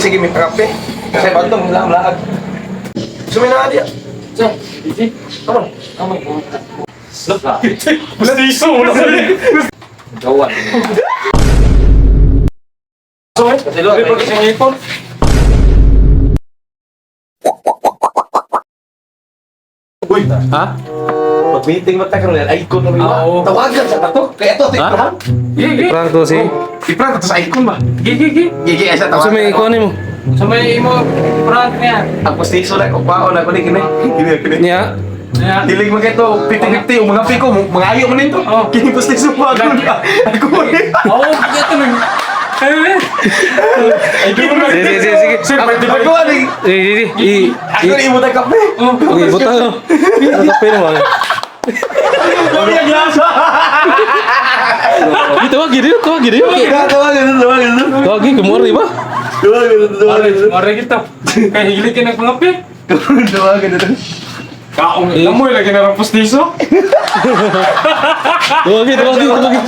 Sige, may kape. Kasi bandong lang laag. Sumina dia. Sa, easy. Come on. Oh my God. Pustiso, wala sa Gawan. Kasi lo, Pag isang ipon. Uy, Ha? mag-meeting mo tayo karon icon na Oo. Tawagan sa tato. Kaya ito, Ha? ito. Gi, gi. Prank to si. I-prank to sa icon ba? Gi, gi, gi. Gigi, ay sa tawagan. Sa may ikuan mo. Sa may imo prank niya. Ang pustiso lang, upaon ako ni kini. Kini, kini. Niya. Niya. Dilig man kito, 50-50, yung mga piko, mga ayo man nito. Oh. Kini pustiso pa ako na. Ako ni. Oo, ito na. Ay, Sige, sige, sige. Sir, pwede ba ko ani? Sige, sige. I Ako ni imo kape. Okay, buta no. Ang kape naman. Kami ang lasa. Di tawag gid, tawag gid. Tawagan, tawagan. Tawag gid kumuha ba? Tawagan, tawagan. Mare kita. Kay hilig ka nagpangapi. Tawagan ito. Kaong amoy lagi na ng pustiso. Tawag gid, tawag gid, tawag gid.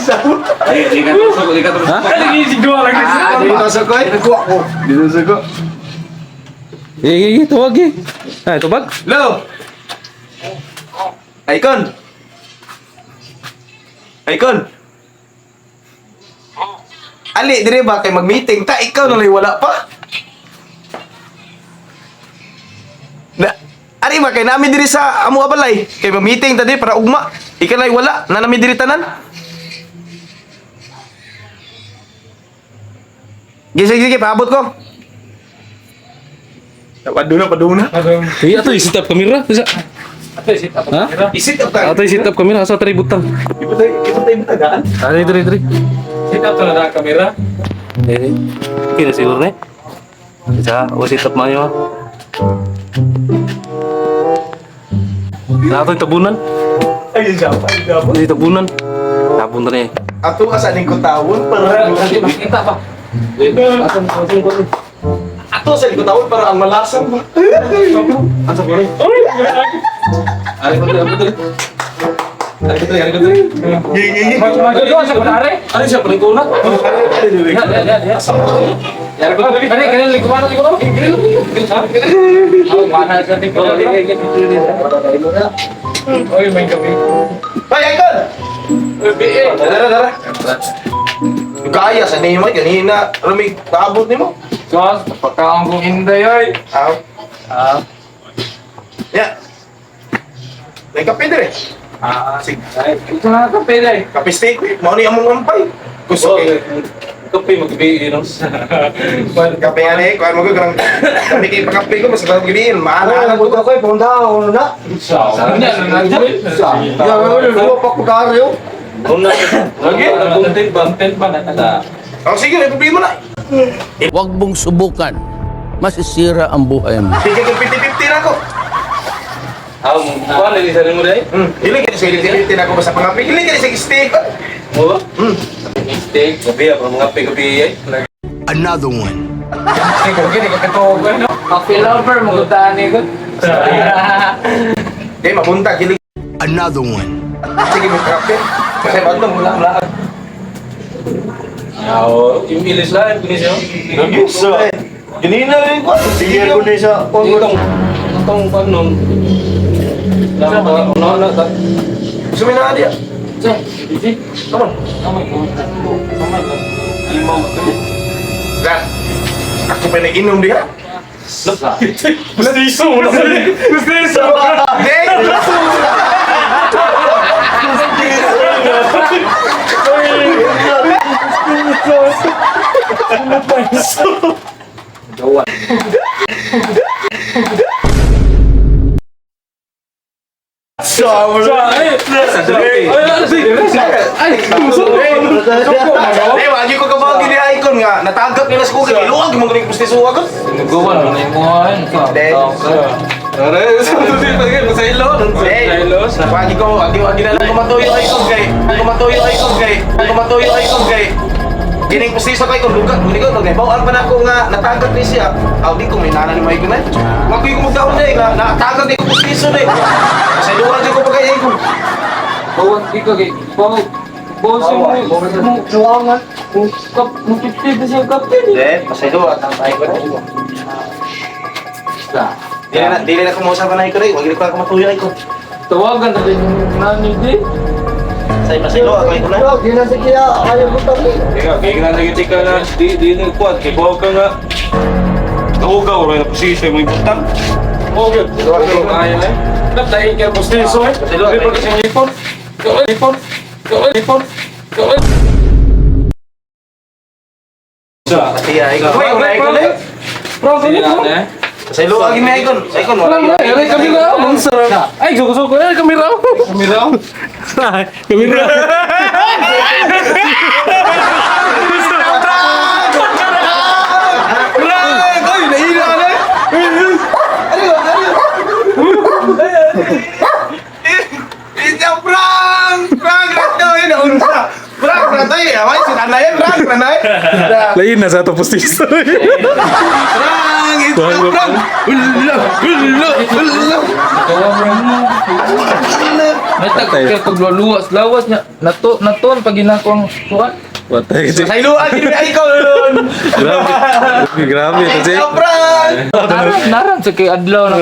Ha? Ay, lagi siguro lagi. Ah, dito sa ko. Dito ako. Dito sa ko. Sige, sige, tawag gid. Ay, tubag. Hello. Icon. Icon. Ali, dire ba kay mag-meeting ta ikaw na lang wala pa. Na, ari ba kay nami diri sa amo abalay kay mag-meeting ta diri para ugma. Ikaw na wala na nami diri tanan. Sige, sige, sige, paabot ko. Paduna, paduna. Sige, ato i-set up kamera. Isa. Ato sit up. Ha? Isit up ka. Ato i-set up kamera asa try butang. Ibutay, ibutay butagaan. Ari, diri, diri. Sit up to na kamera. Diri. Kira siguro ne. Isa, o set up mayo. Na ato tabunan. Ay, siya pa, siya pa. Di tabunan. Tabun ta ni. Ato ka sa lingkotawon para Nanti makita pa. Ato ato ko. Ato sa lingkotawon para ang malasang ba. Asa ko rin. Ari ko diri, ari ko diri. Ari ko diri, ari ko diri. Gigi. Magagawa sa kunare. Ari siya paling kuna. Ya, ya, ya. Ari ko diri. Kani kani likuan likuan. Oh, mana sa tingko. Oy, may kape. Ay, Icon! Oy, BA. Tara, tara. Kaya sa nimo kanina, rami paabot nimo. Sos, pagkaon kong inday oy. Ah, Ah. ya. May kape dire. Ah, Sige. ay, ito na kape day. Kape steak, mao ni among ampay. Gusto kay Kape magbi no. kape nga ni, kuan mo ko karang kami kay pakape ko mas gabi maana Ano ko koy punta ako na. Sa, na na Sa. Ya, wala pa ko karyo. Una. Lagi, content ba? Content ba na ta? Oh, sige, may problema na. Huwag mong subukan. Masisira ang buhay mo. Sige kay 50-50 na ako. Ah, kuan lagi sa nimo dai. Dili kay sa 50-50 na ako basta pangape. Dili kay sa steak. Mo ba? Hmm. Steak, gabi ah, mga kape gabi ay. Another one. Ay, kung gini ka katuog no. Coffee lover mo gudaan ni ko. Di mabuntag dili Another one. sige may kape. Kasi bandong wala wala. Aw, yung ilis lang kuno siya. Sa. Ganina rin ko. Sige ko ni sa Itong itong kuan nun. Lang ba una na ta. Sumina dia. Sa, easy. Come on. Oh my God. Oh my God. Imaw to. Gan. Ako pa nainom diha. Pustiso, wala sa Pustiso. Di. Gawan. Ay, Suko magawa. Di wagi ko kabagi ni icon nga natagak nila sa kugay. Iluag mo ganing pustiso ako. Gawan mo na imuhan. Di. Are, sa sa ilo. Di. Wagi ko wagi wagi na lang kumatuyo icon kay. Kumatuyo icon kay. Kumatuyo icon kay. Kining pustiso kay kung duga, hindi ko kay bawal pa na ako nga natagak ni siya. Aw di ko may nana ni Michael na. Wagi ko magdaon day nga natagak ni ko pustiso day. Sa duwa jud ko pagay icon. Bawan di ko kay baw. Boss mo. Suwangan. Kap, mapipit na siya kapten. Eh, pasaylo at ang icon. Dili na kumusa pa na icon eh. Wag ko matuyo icon. Tawagan na din yung nani di. Say pasaylo ako icon na. Yo, di na siya ayaw ko tami. Kaya kaya na lagi ka na di di na kuan kay bawo ka nga. Naugaw ra na posisyon mo ibutang. Okay. Kaya na. Dapat kay postiso eh. Pasaylo. Di pa kasi ipon. Ipon. Ipon. Ipon. Sa. Siya icon. Wait, wala icon eh. Bro, kami ko. Pasaylo agi may icon. Icon wala. Wala, wala. Kami na. Monster. Ay, suko suko. Ay, kami raw. Kami raw. Kami raw. Ay, naila na. It's a prank! Prank! Rato eh, naunsa! Prank! Rato eh! Away, si nanay eh! Prank! Nanay! Lain na sa ato postiso. Prank! It's a prank! Ulo! Ulo! Ulo! May tag pagluwas lawas niya. Nato naton pag ginako ang kuan. Patay kasi. Sa iluan, hindi may icon! Grabe. Grabe kasi. It's a prank! Naran naran sa kay adlaw na.